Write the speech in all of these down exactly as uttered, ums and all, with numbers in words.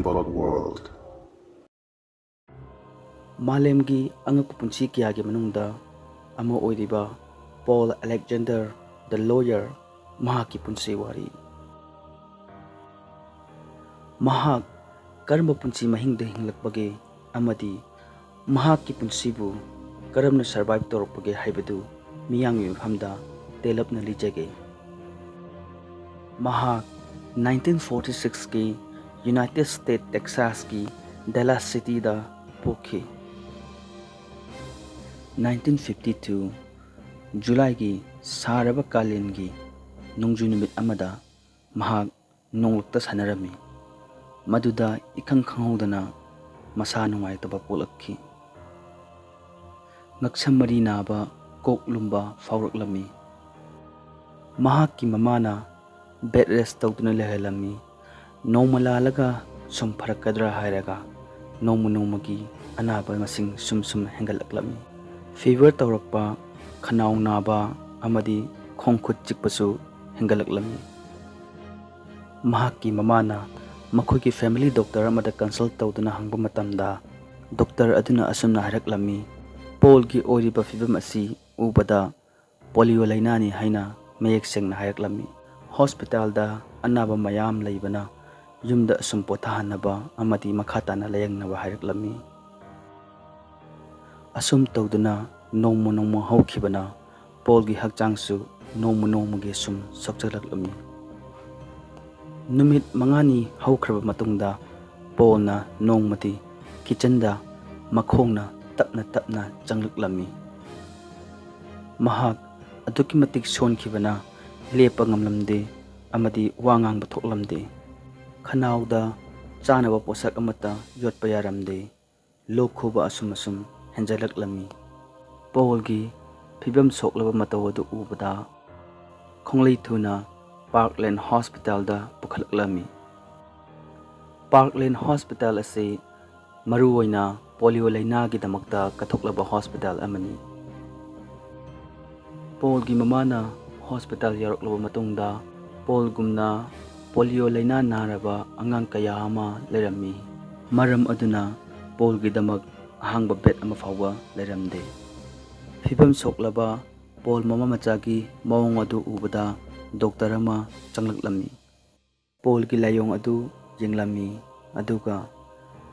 World. ꯃꯥꯂꯦꯝꯒꯤ ꯑꯉꯛꯄ ꯄꯨꯟꯁꯤ ꯀꯌꯥꯒꯤ ꯃꯅꯨꯡꯗ ꯑꯃ ꯑꯣꯏꯔꯤꯕ ꯄꯣꯜ ꯑꯂꯦꯛꯖꯦꯟꯗꯔ ꯗ ꯂꯣꯌꯔ ꯃꯍꯥꯛꯀꯤ ꯄꯨꯟꯁꯤ ꯋꯥꯔꯤ꯫ ꯃꯍꯥꯛ ꯀꯔꯝꯕ ꯄꯨꯟꯁꯤ ꯃꯍꯤꯡꯗ ꯍꯤꯡꯂꯛꯄꯒꯦ ꯑꯃꯗꯤ ꯃꯍꯥꯛꯀꯤ ꯄꯨꯟꯁꯤꯕꯨ ꯀꯔꯝꯅ ꯁꯔꯚꯥꯏꯚ ꯇꯧꯔꯛꯄꯒꯦ ꯍꯥꯏꯕꯗꯨ ꯃꯤꯌꯥꯝꯒꯤ ꯃꯐꯝꯗ ꯇꯦꯜꯂꯞꯅ ꯂꯤꯖꯒꯦ꯫ ꯃꯍꯥꯛ ꯅꯥꯏꯟꯇꯤꯟ ꯐꯣꯔꯇꯤ ꯁꯤꯛꯁꯀꯤ ꯌꯨꯅꯥꯏꯇꯦꯗ ꯁ꯭ꯇꯦꯠ ꯇꯦꯛꯁꯥꯁꯀꯤ ꯗꯦꯂꯥꯁ ꯁꯤꯇꯤꯗ ꯄꯣꯛꯈꯤ꯫ ꯅꯥꯏꯟꯇꯤꯟ ꯐꯤꯐꯇꯤ ꯇꯨ ꯖꯨꯂꯥꯏꯒꯤ ꯁꯥꯔꯕ ꯀꯥꯂꯦꯟꯒꯤ ꯅꯣꯡꯖꯨ ꯅꯨꯃꯤꯠ ꯑꯃꯗ ꯃꯍꯥꯛ ꯅꯣꯡꯂꯛꯇ ꯁꯥꯟꯅꯔꯝꯃꯤ꯫ ꯃꯗꯨꯗ ꯏꯈꯪ ꯈꯪꯍꯧꯗꯅ ꯃꯁꯥ ꯅꯨꯡꯉꯥꯏꯇꯕ ꯄꯣꯛꯂꯛꯈꯤ꯫ ꯉꯛꯁꯝ ꯃꯔꯤ ꯅꯥꯕ, ꯀꯣꯛ ꯂꯨꯝꯕ ꯐꯥꯎꯔꯛꯂꯝꯃꯤ꯫ ꯃꯍꯥꯛꯀꯤ ꯃꯃꯥꯅ ꯕꯦꯗ ꯔꯦꯁ ꯇꯧꯗꯨꯅ ꯂꯩꯍꯜꯂꯝꯃꯤ꯫ ꯅꯣꯡꯃ ꯂꯥꯜꯂꯒ ꯁꯨꯝ ꯐꯔꯛꯀꯗ꯭ꯔꯥ ꯍꯥꯏꯔꯒ ꯅꯣꯡꯃ ꯅꯣꯡꯃꯒꯤ ꯑꯅꯥꯕ ꯃꯁꯤꯡ ꯁꯨꯝ ꯁꯨꯝ ꯍꯦꯟꯒꯠꯂꯛꯂꯝꯃꯤ꯫ ꯐꯤꯚꯔ ꯇꯧꯔꯛꯄ, ꯈꯅꯥꯎ ꯅꯥꯕ ꯑꯃꯗꯤ ꯈꯣꯡ ꯈꯨꯠ ꯆꯤꯛꯄꯁꯨ ꯍꯦꯟꯒꯠꯂꯛꯂꯝꯃꯤ꯫ ꯃꯍꯥꯛꯀꯤ ꯃꯃꯥꯅ ꯃꯈꯣꯏꯒꯤ ꯐꯦꯃꯤꯂꯤ ꯗꯣꯛꯇꯔ ꯑꯃꯗ ꯀꯟꯁꯜ ꯇꯧꯗꯨꯅ ꯍꯪꯕ ꯃꯇꯝꯗ, ꯗꯣꯛꯇꯔ ꯑꯗꯨꯅ ꯑꯁꯨꯝꯅ ꯍꯥꯏꯔꯛꯂꯝꯃꯤ, "ꯄꯣꯜꯒꯤ ꯑꯣꯏꯔꯤꯕ ꯐꯤꯕꯝ ꯑꯁꯤ ꯎꯕꯗ ꯄꯣꯂꯤꯑꯣ ꯂꯥꯏꯅꯥꯅꯤ" ꯍꯥꯏꯅ ꯃꯌꯦꯛ ꯁꯦꯡꯅ ꯍꯥꯏꯔꯛꯂꯝꯃꯤ꯫ ꯍꯣꯁꯄꯤꯇꯥꯜꯗ ꯑꯅꯥꯕ ꯃꯌꯥꯝ ꯂꯩꯕꯅ ꯌꯨꯝꯗ ꯑꯁꯨꯝ ꯄꯣꯊꯥꯍꯟꯅꯕ ꯑꯃꯗꯤ ꯃꯈꯥ ꯇꯥꯅ ꯂꯥꯌꯦꯡꯅꯕ ꯍꯥꯏꯔꯛꯂꯝꯃꯤ꯫ ꯑꯁꯨꯝ ꯇꯧꯗꯨꯅ ꯅꯣꯡꯃ ꯅꯣꯡꯃ ꯍꯧꯈꯤꯕꯅ ꯄꯣꯜꯒꯤ ꯍꯛꯆꯥꯡꯁꯨ ꯅꯣꯡꯃ ꯅꯣꯡꯃꯒꯤ ꯁꯨꯝ ꯁꯣꯛꯆꯜꯂꯛꯂꯝꯃꯤ꯫ ꯅꯨꯃꯤꯠ ꯃꯉꯥꯅꯤ ꯍꯧꯈ꯭ꯔꯕ ꯃꯇꯨꯡꯗ ꯄꯣꯜꯅ ꯅꯣꯡꯃꯗꯤ ꯀꯤꯆꯟꯗ ꯃꯈꯣꯡꯅ ꯇꯞꯅ ꯇꯞꯅ ꯆꯪꯂꯛꯂꯝꯃꯤ꯫ ꯃꯍꯥꯛ ꯑꯗꯨꯛꯀꯤ ꯃꯇꯤꯛ ꯁꯣꯟꯈꯤꯕꯅ ꯂꯦꯞꯄ ꯉꯝꯂꯝꯗꯦ ꯑꯃꯗꯤ ꯋꯥ ꯉꯥꯡꯕ ꯊꯣꯛꯂꯝꯗꯦ꯫ ꯈꯅꯥꯎꯗ ꯆꯥꯅꯕ ꯄꯣꯠꯁꯛ ꯑꯃꯠꯇ ꯌꯣꯠꯄ ꯌꯥꯔꯝꯗꯦ꯫ ꯂꯣꯛ ꯈꯨꯕ ꯑꯁꯨꯝ ꯑꯁꯨꯝ ꯍꯦꯟꯖꯜꯂꯛꯂꯝꯃꯤ꯫ ꯄꯣꯜꯒꯤ ꯐꯤꯕꯝ ꯁꯣꯛꯂꯕ ꯃꯇꯧ ꯑꯗꯨ ꯎꯕꯗ ꯈꯣꯡꯂꯩ ꯊꯨꯅ ꯄꯥꯔꯛꯂꯦꯟ ꯍꯣꯁꯄꯤꯇꯥꯜꯗ ꯄꯨꯈꯠꯂꯛꯂꯝꯃꯤ꯫ ꯄꯥꯔꯛꯂꯦꯟ ꯍꯣꯁꯄꯤꯇꯥꯜ ꯑꯁꯤ ꯃꯔꯨꯑꯣꯏꯅ ꯄꯣꯂꯤꯑꯣ ꯂꯥꯏꯅꯥꯒꯤꯗꯃꯛꯇ ꯀꯠꯊꯣꯛꯂꯕ ꯍꯣꯁꯄꯤꯇꯥꯜ ꯑꯃꯅꯤ꯫ ꯄꯣꯜꯒꯤ ꯃꯃꯥꯅ ꯍꯣꯁꯄꯤꯇꯥꯜ ꯌꯧꯔꯛꯂꯕ ꯃꯇꯨꯡꯗ ꯄꯣꯜꯒꯨꯝꯅ ꯄꯣꯂꯤꯑꯣ ꯂꯥꯏꯅꯥ ꯅꯥꯔꯕ ꯑꯉꯥꯡ ꯀꯌꯥ ꯑꯃ ꯂꯩꯔꯝꯃꯤ꯫ ꯃꯔꯝ ꯑꯗꯨꯅ ꯄꯣꯜꯒꯤꯗꯃꯛ ꯑꯍꯥꯡꯕ ꯕꯦꯗ ꯑꯃ ꯐꯥꯎꯕ ꯂꯩꯔꯝꯗꯦ꯫ ꯐꯤꯕꯝ ꯁꯣꯛꯂꯕ ꯄꯣꯜ ꯃꯃꯥ ꯃꯆꯥꯒꯤ ꯃꯑꯣꯡ ꯑꯗꯨ ꯎꯕꯗ ꯗꯣꯛꯇꯔ ꯑꯃ ꯆꯪꯂꯛꯂꯝꯃꯤ꯫ ꯄꯣꯜꯒꯤ ꯂꯥꯏꯑꯣꯡ ꯑꯗꯨ ꯌꯦꯡꯂꯝꯃꯤ, ꯑꯗꯨꯒ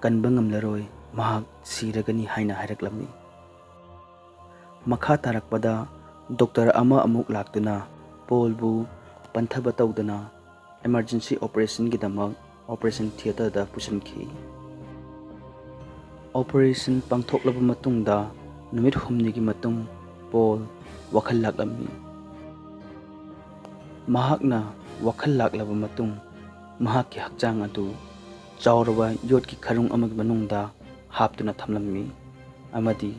"ꯀꯟꯕ ꯉꯝꯂꯔꯣꯏ, ꯃꯍꯥꯛ ꯁꯤꯔꯒꯅꯤ" ꯍꯥꯏꯅ ꯍꯥꯏꯔꯛꯂꯝꯃꯤ꯫ ꯃꯈꯥ ꯇꯥꯔꯛꯄꯗ ꯗꯣꯛꯇꯔ ꯑꯃ ꯑꯃꯨꯛ ꯂꯥꯛꯇꯨꯅ ꯄꯣꯜꯕꯨ ꯄꯟꯊꯕ ꯇꯧꯗꯅ ꯏꯃꯔꯖꯦꯟꯁꯤ ꯑꯣꯄꯔꯦꯁꯟꯒꯤꯗꯃꯛ ꯑꯣꯄꯔꯦꯁꯟ ꯊꯤꯌꯦꯇꯔꯗ ꯄꯨꯁꯤꯟꯈꯤ꯫ ꯑꯣꯄꯔꯦꯁꯟ ꯄꯥꯡꯊꯣꯛꯂꯕ ꯃꯇꯨꯡꯗ ꯅꯨꯃꯤꯠ ꯍꯨꯝꯅꯤꯒꯤ ꯃꯇꯨꯡ ꯄꯣꯜ ꯋꯥꯈꯜ ꯂꯥꯛꯂꯝꯃꯤ꯫ ꯃꯍꯥꯛꯅ ꯋꯥꯈꯜ ꯂꯥꯛꯂꯕ ꯃꯇꯨꯡ ꯃꯍꯥꯛꯀꯤ ꯍꯛꯆꯥꯡ ꯑꯗꯨ ꯆꯥꯎꯔꯕ ꯌꯣꯠꯀꯤ ꯈꯔꯨꯡ ꯑꯃꯒꯤ ꯃꯅꯨꯡꯗ ꯍꯥꯞꯇꯨꯅ ꯊꯝꯂꯝꯃꯤ ꯑꯃꯗꯤ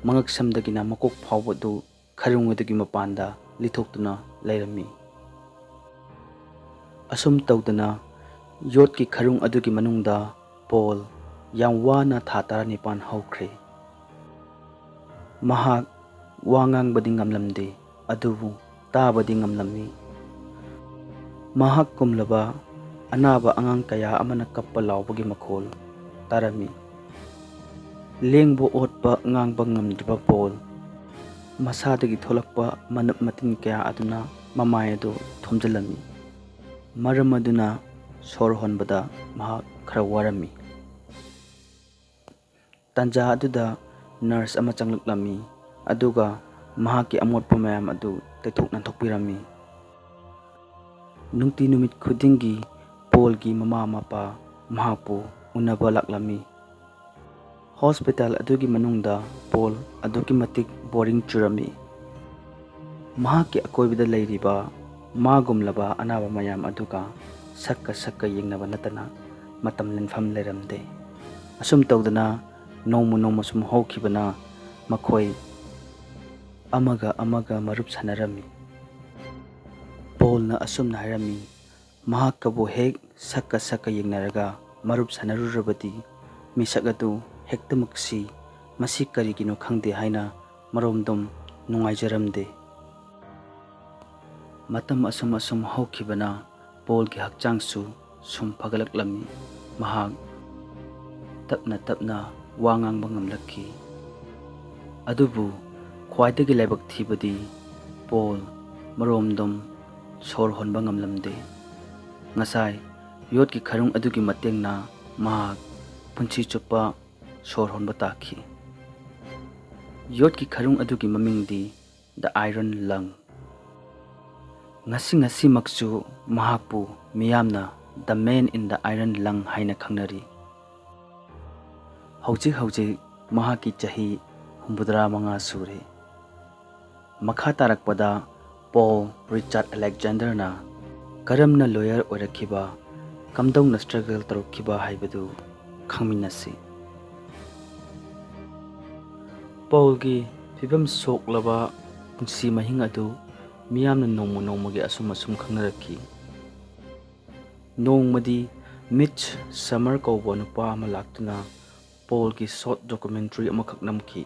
ꯃꯉꯛꯁꯝꯗꯒꯤꯅ ꯃꯀꯣꯛ ꯐꯥꯎꯕꯗꯨ ꯈꯔꯨꯡ ꯑꯗꯨꯒꯤ ꯃꯄꯥꯟꯗ ꯂꯤꯊꯣꯛꯇꯨꯅ ꯂꯩꯔꯝꯃꯤ꯫ ꯑꯁꯨꯝ ꯇꯧꯗꯅ ꯌꯣꯠꯀꯤ ꯈꯔꯨꯡ ꯑꯗꯨꯒꯤ ꯃꯅꯨꯡꯗ ꯄꯣꯜ ꯌꯥꯝ ꯋꯥꯅ ꯊꯥ ꯇꯔꯥꯅꯤꯄꯥꯟ ꯍꯧꯈ꯭ꯔꯦ꯫ ꯃꯍꯥꯛ ꯋꯥ ꯉꯥꯡꯕꯗꯤ ꯉꯝꯂꯝꯗꯦ, ꯑꯗꯨꯕꯨ ꯇꯥꯕꯗꯤ ꯉꯝꯂꯝꯃꯤ꯫ ꯃꯍꯥꯛ ꯀꯨꯝꯂꯕ ꯑꯅꯥꯕ ꯑꯉꯥꯡ ꯀꯌꯥ ꯑꯃꯅ ꯀꯞꯄ ꯂꯥꯎꯕꯒꯤ ꯃꯈꯣꯜ ꯇꯥꯔꯝꯃꯤ꯫ ꯂꯦꯡꯕ ꯑꯣꯠꯄ ꯉꯥꯡꯕ ꯉꯝꯗ꯭ꯔꯕ ꯄꯣꯜ ꯃꯁꯥꯗꯒꯤ ꯊꯣꯛꯂꯛꯄ ꯃꯅꯞ ꯃꯇꯤꯟ ꯀꯌꯥ ꯑꯗꯨꯅ ꯃꯃꯥꯏ ꯑꯗꯨ ꯊꯨꯝꯖꯤꯜꯂꯝꯃꯤ꯫ ꯃꯔꯝ ꯑꯗꯨꯅ ꯁꯣꯔ ꯍꯣꯟꯕꯗ ꯃꯍꯥꯛ ꯈꯔ ꯋꯥꯔꯝꯃꯤ꯫ ꯇꯥꯟꯖꯥ ꯑꯗꯨꯗ ꯅꯔꯁ ꯑꯃ ꯆꯪꯂꯛꯂꯝꯃꯤ, ꯑꯗꯨꯒ ꯃꯍꯥꯛꯀꯤ ꯑꯃꯣꯠꯄ ꯃꯌꯥꯝ ꯑꯗꯨ ꯇꯩꯊꯣꯛ ꯅꯥꯟꯊꯣꯛꯄꯤꯔꯝꯃꯤ꯫ ꯅꯨꯡꯇꯤ ꯅꯨꯃꯤꯠ ꯈꯨꯗꯤꯡꯒꯤ ꯄꯣꯜꯒꯤ ꯃꯃꯥ ꯃꯄꯥ ꯃꯍꯥꯛꯄꯨ ꯎꯅꯕ ꯂꯥꯛꯂꯝꯃꯤ꯫ ꯍꯣꯁꯄꯤꯇꯥꯜ ꯑꯗꯨꯒꯤ ꯃꯅꯨꯡꯗ ꯄꯣꯜ ꯑꯗꯨꯛꯀꯤ ꯃꯇꯤꯛ ꯕꯣꯔꯤꯡ ꯆꯨꯔꯝꯃꯤ꯫ ꯃꯍꯥꯛꯀꯤ ꯑꯀꯣꯏꯕꯗ ꯂꯩꯔꯤꯕ ꯃꯥꯒꯨꯝꯂꯕ ꯑꯅꯥꯕ ꯃꯌꯥꯝ ꯑꯗꯨꯒ ꯁꯛꯀ ꯁꯛꯀ ꯌꯦꯡꯅꯕ ꯅꯠꯇꯅ ꯃꯇꯝ ꯂꯦꯟꯐꯝ ꯂꯩꯔꯝꯗꯦ꯫ ꯑꯁꯨꯝ ꯇꯧꯗꯅ ꯅꯣꯡꯃ ꯅꯣꯡꯃ ꯁꯨꯝ ꯍꯧꯈꯤꯕꯅ ꯃꯈꯣꯏ ꯑꯃꯒ ꯑꯃꯒ ꯃꯔꯨꯞ ꯁꯥꯟꯅꯔꯝꯃꯤ꯫ ꯄꯣꯜꯅ ꯑꯁꯨꯝꯅ ꯍꯥꯏꯔꯝꯃꯤ, ꯃꯍꯥꯛꯀꯕꯨ ꯍꯦꯛ ꯁꯛꯀ ꯁꯛꯀ ꯌꯦꯡꯅꯔꯒ ꯃꯔꯨꯞ ꯁꯥꯟꯅꯔꯨꯔꯕꯗꯤ ꯃꯤꯁꯛ ꯑꯗꯨ ꯍꯦꯛꯇꯃꯛ ꯁꯤ, ꯃꯁꯤ ꯀꯔꯤꯒꯤꯅꯣ ꯈꯪꯗꯦ ꯍꯥꯏꯅ ꯃꯔꯣꯝꯗꯣꯝ ꯅꯨꯡꯉꯥꯏꯖꯔꯝꯗꯦ꯫ ꯃꯇꯝ ꯑꯁꯨꯝ ꯑꯁꯨꯝ ꯍꯧꯈꯤꯕꯅ ꯄꯣꯜꯒꯤ ꯍꯛꯆꯥꯡꯁꯨ ꯁꯨꯝ ꯐꯒꯠꯂꯛꯂꯝꯃꯤ꯫ ꯃꯍꯥꯛ ꯇꯞꯅ ꯇꯞꯅ ꯋꯥ ꯉꯥꯡꯕ ꯉꯝꯂꯛꯈꯤ꯫ ꯑꯗꯨꯕꯨ ꯈ꯭ꯋꯥꯏꯗꯒꯤ ꯂꯥꯏꯕꯛ ꯊꯤꯕꯗꯤ ꯄꯣꯜ ꯃꯔꯣꯝꯗꯣꯝ ꯁꯣꯔ ꯍꯣꯟꯕ ꯉꯝꯂꯝꯗꯦ꯫ ꯉꯁꯥꯏ ꯌꯣꯠꯀꯤ ꯈꯔꯨꯡ ꯑꯗꯨꯒꯤ ꯃꯇꯦꯡꯅ ꯃꯍꯥꯛ ꯄꯨꯟꯁꯤ ꯆꯨꯞꯄ ꯁꯣꯔ ꯍꯣꯟꯕ ꯇꯥꯈꯤ꯫ ꯌꯣꯠꯀꯤ ꯈꯔꯨꯡ ꯑꯗꯨꯒꯤ ꯃꯃꯤꯡꯗꯤ The Iron Lung꯫ ꯉꯁꯤ ꯉꯁꯤꯃꯛꯁꯨ ꯃꯍꯥꯛꯄꯨ ꯃꯤꯌꯥꯝꯅ The Man in the Iron Lung ꯍꯥꯏꯅ ꯈꯪꯅꯔꯤ꯫ ꯍꯧꯖꯤꯛ ꯍꯧꯖꯤꯛ ꯃꯍꯥꯛꯀꯤ ꯆꯍꯤ ꯍꯨꯝꯐꯨꯇꯔꯥ ꯃꯉꯥ ꯁꯨꯔꯦ꯫ ꯃꯈꯥ ꯇꯥꯔꯛꯄꯗ ꯄꯣꯜ ꯔꯤꯆꯥꯔꯗ ꯑꯂꯦꯛꯖꯥꯟꯗꯔꯅ ꯀꯔꯝꯅ ꯂꯣꯌꯔ ꯑꯣꯏꯔꯛꯈꯤꯕ, ꯀꯝꯗꯧꯅ ꯁ꯭ꯇ꯭ꯔꯒꯜ ꯇꯧꯔꯛꯈꯤꯕ ꯍꯥꯏꯕꯗꯨ ꯈꯪꯃꯤꯟꯅꯁꯤ꯫ ꯄꯣꯜꯒꯤ ꯐꯤꯕꯝ ꯁꯣꯛꯂꯕ ꯄꯨꯟꯁꯤ ꯃꯍꯤꯡ ꯑꯗꯨ ꯃꯤꯌꯥꯝꯅ ꯅꯣꯡꯃ ꯅꯣꯡꯃꯒꯤ ꯑꯁꯨꯝ ꯑꯁꯨꯝ ꯈꯪꯅꯔꯛꯈꯤ꯫ ꯅꯣꯡꯃꯗꯤ ꯃꯤꯠꯆ ꯁꯃꯔ ꯀꯧꯕ ꯅꯨꯄꯥ ꯑꯃ ꯂꯥꯛꯇꯨꯅ ꯄꯣꯜꯒꯤ ꯁꯣꯔꯠ ꯗꯣꯀꯨꯃꯦꯟꯇꯔꯤ ꯑꯃꯈꯛ ꯅꯝꯈꯤ꯫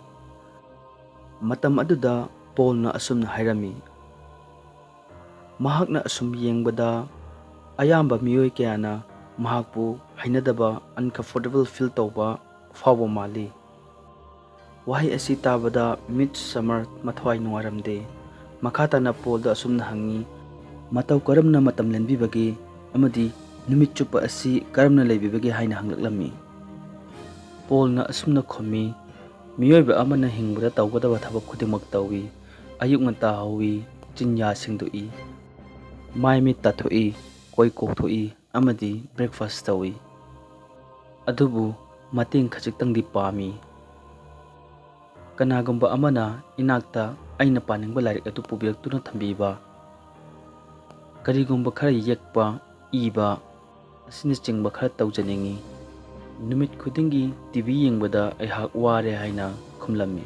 ꯃꯇꯝ ꯑꯗꯨꯗ ꯄꯣꯜꯅ ꯑꯁꯨꯝꯅ ꯍꯥꯏꯔꯝꯃꯤ, ꯃꯍꯥꯛꯅ ꯑꯁꯨꯝ ꯌꯦꯡꯕꯗ ꯑꯌꯥꯝꯕ ꯃꯤꯑꯣꯏ ꯀꯌꯥꯅ ꯃꯍꯥꯛꯄꯨ ꯍꯩꯅꯗꯕ, ꯑꯟꯀꯝꯐꯣꯔꯇꯦꯕꯜ ꯐꯤꯜ ꯇꯧꯕ ꯐꯥꯎꯕ ꯃꯥꯜꯂꯤ꯫ ꯋꯥꯍꯩ ꯑꯁꯤ ꯇꯥꯕꯗ ꯃꯤꯠꯆ ꯁꯃꯔ ꯃꯊ꯭ꯋꯥꯏ ꯅꯨꯡꯉꯥꯏꯔꯝꯗꯦ꯫ ꯃꯈꯥ ꯇꯥꯅ ꯄꯣꯜꯗ ꯑꯁꯨꯝꯅ ꯍꯪꯉꯤ, ꯃꯇꯧ ꯀꯔꯝꯅ ꯃꯇꯝ ꯂꯦꯟꯕꯤꯕꯒꯦ ꯑꯃꯗꯤ ꯅꯨꯃꯤꯠ ꯆꯨꯞꯄ ꯑꯁꯤ ꯀꯔꯝꯅ ꯂꯩꯕꯤꯕꯒꯦ ꯍꯥꯏꯅ ꯍꯪꯂꯛꯂꯝꯃꯤ꯫ ꯄꯣꯜꯅ ꯑꯁꯨꯝꯅ ꯈꯨꯝꯃꯤ, ꯃꯤꯑꯣꯏꯕ ꯑꯃꯅ ꯍꯤꯡꯕꯗ ꯇꯧꯒꯗꯕ ꯊꯕꯛ ꯈꯨꯗꯤꯡꯃꯛ ꯇꯧꯏ꯫ ꯑꯌꯨꯛ ꯉꯟꯇꯥ ꯍꯧꯏ, ꯆꯤꯟꯌꯥ ꯁꯦꯡꯗꯣꯛꯏ, ꯃꯥꯏ ꯃꯤꯠ ꯇꯥꯊꯣꯛꯏ, ꯀꯣꯏ ꯀꯣꯛꯊꯣꯛꯏ ꯑꯃꯗꯤ ꯕ꯭ꯔꯦꯛꯐꯥꯁ ꯇꯧꯏ꯫ ꯑꯗꯨꯕꯨ ꯃꯇꯦꯡ ꯈꯖꯤꯛꯇꯪꯗꯤ ꯄꯥꯝꯃꯤ꯫ ꯀꯅꯥꯒꯨꯝꯕ ꯑꯃꯅ ꯏꯅꯥꯛꯇ ꯑꯩꯅ ꯄꯥꯅꯤꯡꯕ ꯂꯥꯏꯔꯤꯛ ꯑꯗꯨ ꯄꯨꯕꯤꯔꯛꯇꯨꯅ ꯊꯝꯕꯤꯕ, ꯀꯔꯤꯒꯨꯝꯕ ꯈꯔ ꯌꯦꯛꯄ, ꯏꯕ ꯑꯁꯤꯅꯆꯤꯡꯕ ꯈꯔ ꯇꯧꯖꯅꯤꯡꯏ꯫ ꯅꯨꯃꯤꯠ ꯈꯨꯗꯤꯡꯒꯤ ꯇꯤ ꯚꯤ ꯌꯦꯡꯕꯗ ꯑꯩꯍꯥꯛ ꯋꯥꯔꯦ ꯍꯥꯏꯅ ꯈꯨꯝꯂꯝꯃꯤ꯫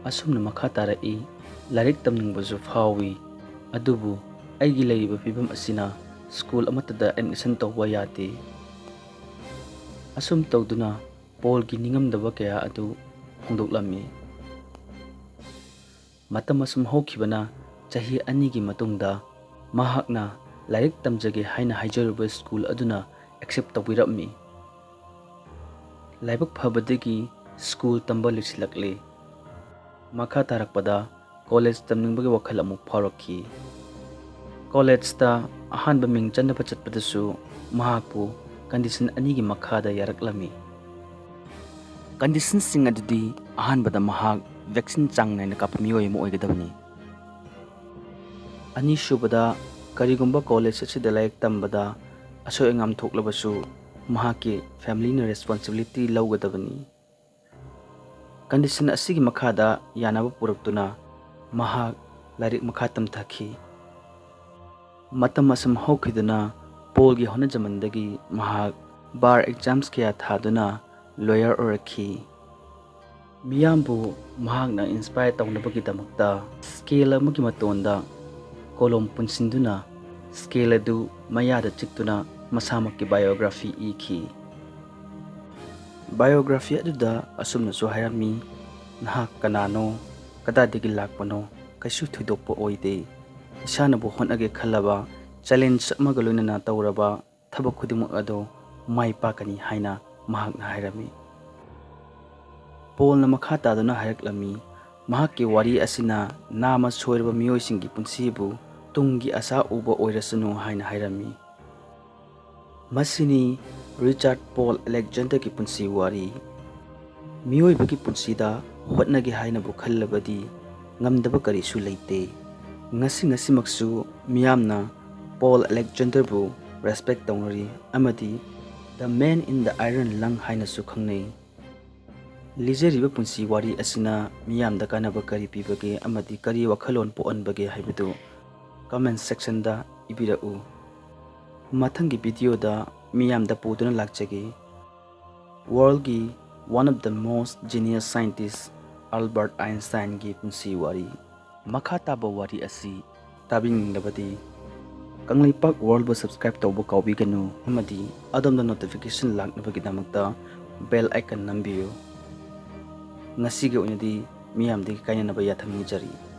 ꯑꯁꯨꯝꯅ ꯃꯈꯥ ꯇꯥꯔꯛꯏ, ꯂꯥꯏꯔꯤꯛ ꯇꯝꯅꯤꯡꯕꯁꯨ ꯐꯥꯎꯏ, ꯑꯗꯨꯕꯨ ꯑꯩꯒꯤ ꯂꯩꯔꯤꯕ ꯐꯤꯕꯝ ꯑꯁꯤꯅ ꯁ꯭ꯀꯨꯜ ꯑꯃꯠꯇꯗ ꯑꯦꯗꯃꯤꯁꯟ ꯇꯧꯕ ꯌꯥꯗꯦ꯫ ꯑꯁꯨꯝ ꯇꯧꯗꯨꯅ ꯄꯣꯜꯒꯤ ꯅꯤꯡꯉꯝꯗꯕ ꯀꯌꯥ ꯑꯗꯨ ꯐꯣꯡꯗꯣꯛꯂꯝꯃꯤ꯫ ꯃꯇꯝ ꯑꯁꯨꯝ ꯍꯧꯈꯤꯕꯅ ꯆꯍꯤ ꯑꯅꯤꯒꯤ ꯃꯇꯨꯡꯗ ꯃꯍꯥꯛꯅ ꯂꯥꯏꯔꯤꯛ ꯇꯝꯖꯒꯦ ꯍꯥꯏꯅ ꯍꯥꯏꯖꯔꯨꯕ ꯁ꯭ꯀꯨꯜ ꯑꯗꯨꯅ ꯑꯦꯛꯁꯦꯞ ꯇꯧꯕꯤꯔꯝꯃꯤ꯫ ꯂꯥꯏꯕꯛ ꯐꯕꯗꯒꯤ ꯁ꯭ꯀꯨꯜ ꯇꯝꯕ ꯂꯣꯏꯁꯤꯜꯂꯛꯂꯦ꯫ ꯃꯈꯥ ꯇꯥꯔꯛꯄꯗ ꯀꯣꯂꯦꯖ ꯇꯝꯅꯤꯡꯕꯒꯤ ꯋꯥꯈꯜ ꯑꯃꯨꯛ ꯐꯥꯎꯔꯛꯈꯤ꯫ ꯀꯣꯂꯦꯖꯇ ꯑꯍꯥꯟꯕ ꯃꯤꯡ ꯆꯟꯅꯕ ꯆꯠꯄꯗꯁꯨ ꯃꯍꯥꯛꯄꯨ ꯀꯟꯗꯤꯁꯟ ꯑꯅꯤꯒꯤ ꯃꯈꯥꯗ ꯌꯥꯔꯛꯂꯝꯃꯤ꯫ ꯀꯟꯗꯤꯁꯟꯁꯤꯡ ꯑꯗꯨꯗꯤ, ꯑꯍꯥꯟꯕꯗ ꯃꯍꯥꯛ ꯚꯦꯛꯁꯤꯟ ꯆꯥꯡ ꯅꯥꯏꯅ ꯀꯥꯞꯄ ꯃꯤꯑꯣꯏ ꯑꯃ ꯑꯣꯏꯒꯗꯕꯅꯤ꯫ ꯑꯅꯤꯁꯨꯕꯗ, ꯀꯔꯤꯒꯨꯝꯕ ꯀꯣꯂꯦꯖ ꯑꯁꯤꯗ ꯂꯥꯏꯔꯤꯛ ꯇꯝꯕꯗ ꯑꯁꯣꯏ ꯑꯉꯥꯝ ꯊꯣꯛꯂꯕꯁꯨ ꯃꯍꯥꯛꯀꯤ ꯐꯦꯃꯤꯂꯤꯅ ꯔꯦꯁꯄꯣꯟꯁꯤꯕꯤꯂꯤꯇꯤ ꯂꯧꯒꯗꯕꯅꯤ꯫ ꯀꯟꯗꯤꯁꯟ ꯑꯁꯤꯒꯤ ꯃꯈꯥꯗ ꯌꯥꯅꯕ ꯄꯨꯔꯛꯇꯨꯅ ꯃꯍꯥꯛ ꯂꯥꯏꯔꯤꯛ ꯃꯈꯥ ꯇꯝꯊꯈꯤ꯫ ꯃꯇꯝ ꯑꯁꯨꯝ ꯍꯧꯈꯤꯗꯨꯅ ꯄꯣꯜꯒꯤ ꯍꯣꯠꯅꯖꯃꯟꯗꯒꯤ ꯃꯍꯥꯛ ꯕꯥꯔ ꯑꯦꯛꯖꯥꯝꯁ ꯀꯌꯥ ꯊꯥꯗꯨꯅ ꯂꯣꯌꯔ ꯑꯣꯏꯔꯛꯈꯤ꯫ ꯃꯤꯌꯥꯝꯕꯨ ꯃꯍꯥꯛꯅ ꯏꯟꯁꯄꯥꯌꯔ ꯇꯧꯅꯕꯒꯤꯗꯃꯛꯇ ꯁ꯭ꯀꯦꯜ ꯑꯃꯒꯤ ꯃꯇꯣꯟꯗ ꯀꯣꯂꯣꯝ ꯄꯨꯟꯁꯤꯟꯗꯨꯅ ꯁ꯭ꯀꯦꯜ ꯑꯗꯨ ꯃꯌꯥꯗ ꯆꯤꯛꯇꯨꯅ ꯃꯁꯥꯃꯛꯀꯤ ꯕꯥꯏꯑꯣꯒ꯭ꯔꯥꯐꯤ ꯏꯈꯤ꯫ ꯕꯥꯏꯑꯣꯒ꯭ꯔꯥꯐꯤ ꯑꯗꯨꯗ ꯑꯁꯨꯝꯅꯁꯨ ꯍꯥꯏꯔꯝꯃꯤ, "ꯅꯍꯥꯛ ꯀꯅꯥꯅꯣ? ꯀꯗꯥꯏꯗꯒꯤ ꯂꯥꯛꯄꯅꯣ? ꯀꯩꯁꯨ ꯊꯣꯏꯗꯣꯛꯄ ꯑꯣꯏꯗꯦ꯫ ꯏꯁꯥꯅꯕꯨ ꯍꯣꯠꯅꯒꯦ ꯈꯜꯂꯕ, ꯆꯦꯂꯦꯟꯖ ꯑꯃꯒ ꯂꯣꯏꯅꯅ ꯇꯧꯔꯕ ꯊꯕꯛ ꯈꯨꯗꯤꯡꯃꯛ ꯑꯗꯨ ꯃꯥꯏ ꯄꯥꯛꯀꯅꯤ" ꯍꯥꯏꯅ ꯃꯍꯥꯛꯅ ꯍꯥꯏꯔꯝꯃꯤ꯫ ꯄꯣꯜꯅ ꯃꯈꯥ ꯇꯥꯗꯨꯅ ꯍꯥꯏꯔꯛꯂꯝꯃꯤ, ꯃꯍꯥꯛꯀꯤ ꯋꯥꯔꯤ ꯑꯁꯤꯅ ꯅꯥꯃ ꯁꯣꯏꯔꯕ ꯃꯤꯑꯣꯏꯁꯤꯡꯒꯤ ꯄꯨꯟꯁꯤꯕꯨ ꯇꯨꯡꯒꯤ ꯑꯁꯥ ꯎꯕ ꯑꯣꯏꯔꯁꯅꯨ ꯍꯥꯏꯅ ꯍꯥꯏꯔꯝꯃꯤ꯫ ꯃꯁꯤꯅꯤ ꯔꯤꯆꯥꯔꯗ ꯄꯣꯜ ꯑꯂꯦꯛꯖꯦꯟꯗꯔꯒꯤ ꯄꯨꯟꯁꯤ ꯋꯥꯔꯤ꯫ ꯃꯤꯑꯣꯏꯕꯒꯤ ꯄꯨꯟꯁꯤꯗ ꯍꯣꯠꯅꯒꯦ ꯍꯥꯏꯅꯕꯨ ꯈꯜꯂꯕꯗꯤ ꯉꯝꯗꯕ ꯀꯔꯤꯁꯨ ꯂꯩꯇꯦ꯫ ꯉꯁꯤ ꯉꯁꯤꯃꯛꯁꯨ ꯃꯤꯌꯥꯝꯅ ꯄꯣꯜ ꯑꯂꯦꯛꯖꯦꯟꯗꯔꯕꯨ ꯔꯦꯁꯄꯦꯛ ꯇꯧꯅꯔꯤ ꯑꯃꯗꯤ "The Man in the Iron Lung" ꯍꯥꯏꯅꯁꯨ ꯈꯪꯅꯩ꯫ ꯂꯤꯖꯔꯤꯕ ꯄꯨꯟꯁꯤ ꯋꯥꯔꯤ ꯑꯁꯤꯅ ꯃꯤꯌꯥꯝꯗ ꯀꯥꯟꯅꯕ ꯀꯔꯤ ꯄꯤꯕꯒꯦ ꯑꯃꯗꯤ ꯀꯔꯤ ꯋꯥꯈꯜꯂꯣꯟ ꯄꯣꯛꯍꯟꯕꯒꯦ ꯍꯥꯏꯕꯗꯨ ꯀꯃꯦꯟ ꯁꯦꯛꯁꯟꯗ ꯏꯕꯤꯔꯛꯎ꯫ ꯃꯊꯪꯒꯤ ꯚꯤꯗꯤꯑꯣꯗ ꯃꯤꯌꯥꯝꯗ ꯄꯨꯗꯨꯅ ꯂꯥꯛꯆꯒꯦ꯫ ꯋꯥꯔꯜꯒꯤ one of the most genius scientist Albert ꯑꯥꯏꯟꯁꯇꯥꯏꯟꯒꯤ ꯄꯨꯟꯁꯤ ꯋꯥꯔꯤ꯫ ꯃꯈꯥ ꯇꯥꯕ ꯋꯥꯔꯤ ꯑꯁꯤ ꯇꯥꯕꯤꯅꯤꯡꯂꯕꯗꯤ ꯀꯪꯂꯩꯄꯥꯛ ꯋꯥꯔꯜꯕꯨ ꯁꯕꯁꯀ꯭ꯔꯥꯏꯕ ꯇꯧꯕ ꯀꯥꯎꯕꯤꯒꯅꯨ ꯑꯃꯗꯤ ꯑꯗꯣꯝꯗ ꯅꯣꯇꯤꯐꯤꯀꯦꯁꯟ ꯂꯥꯛꯅꯕꯒꯤꯗꯃꯛꯇ ꯕꯦꯜ ꯑꯥꯏꯀꯟ ꯅꯝꯕꯤꯌꯨ꯫ ꯉꯁꯤꯒꯤ ꯑꯣꯏꯅꯗꯤ ꯃꯤꯌꯥꯝꯗꯒꯤ ꯀꯥꯏꯅꯅꯕ ꯌꯥꯊꯪ ꯅꯤꯖꯔꯤ꯫